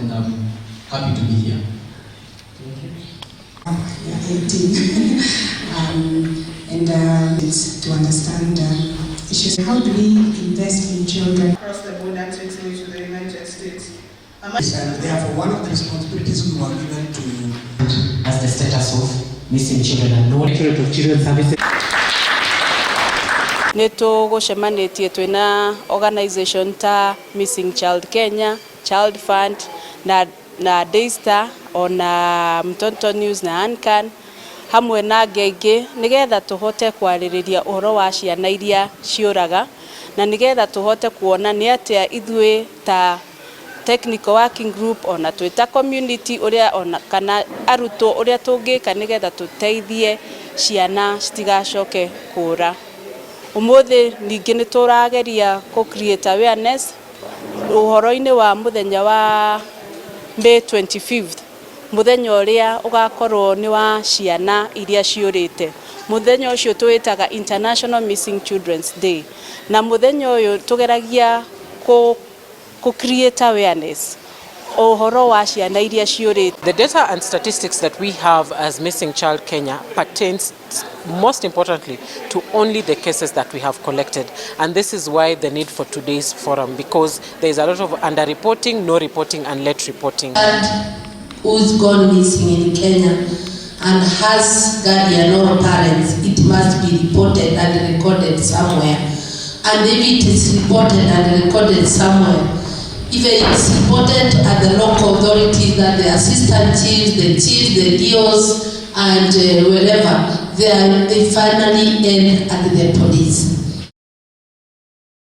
And I'm happy to be here. Thank you. Yeah, 18. And it's to understand issues. How do we invest in children? Across the border takes me to the United States. And therefore, one of the responsibilities we were given to As the status of missing children and no Directorate of Children's Services. Nä tå gå cemanä twä organization ta Missing Child Kenya, Child Fund na Daystar ona Mtoto News na ANCAN hamwe na angĩ aingĩ, nĩgetha tũhote kwarĩrĩria ũhoro wa ciana iria ciũraga na nĩgetha tũhote kuona nĩ atĩa ithuĩ ta technical working group ona twĩ ta community ũrĩa ona kana arutwo ũrĩa tũngĩka nĩgetha tũteithie ciana citigacoke kũra. Ũmũthĩ ningĩ nĩ tũrageria kũ create awareness ũhoro-inĩ wa mũthenya wa May 25th, mũthenya ũrĩa ũgakorwo nĩ wa ciana iria ciũrĩte. Mũthenya ũcio tũwĩtaga International Missing Children's Day, na mũthenya ũyũ tũgeragia kũ create awareness ũhoro wa ciana iria ciũrĩte. The data and statistics that we have as Missing Child Kenya pertains most importantly to only the cases that we have collected. And this is why the need for today's forum, because there is a lot of underreporting, no reporting and late reporting. Child who's gone missing in Kenya and has guardian or parents, it must be reported and recorded somewhere. And if it is reported and recorded somewhere, if it is reported at the local authorities, that the assistant chiefs, the chiefs, the DOs, and wherever, they finally end at the police.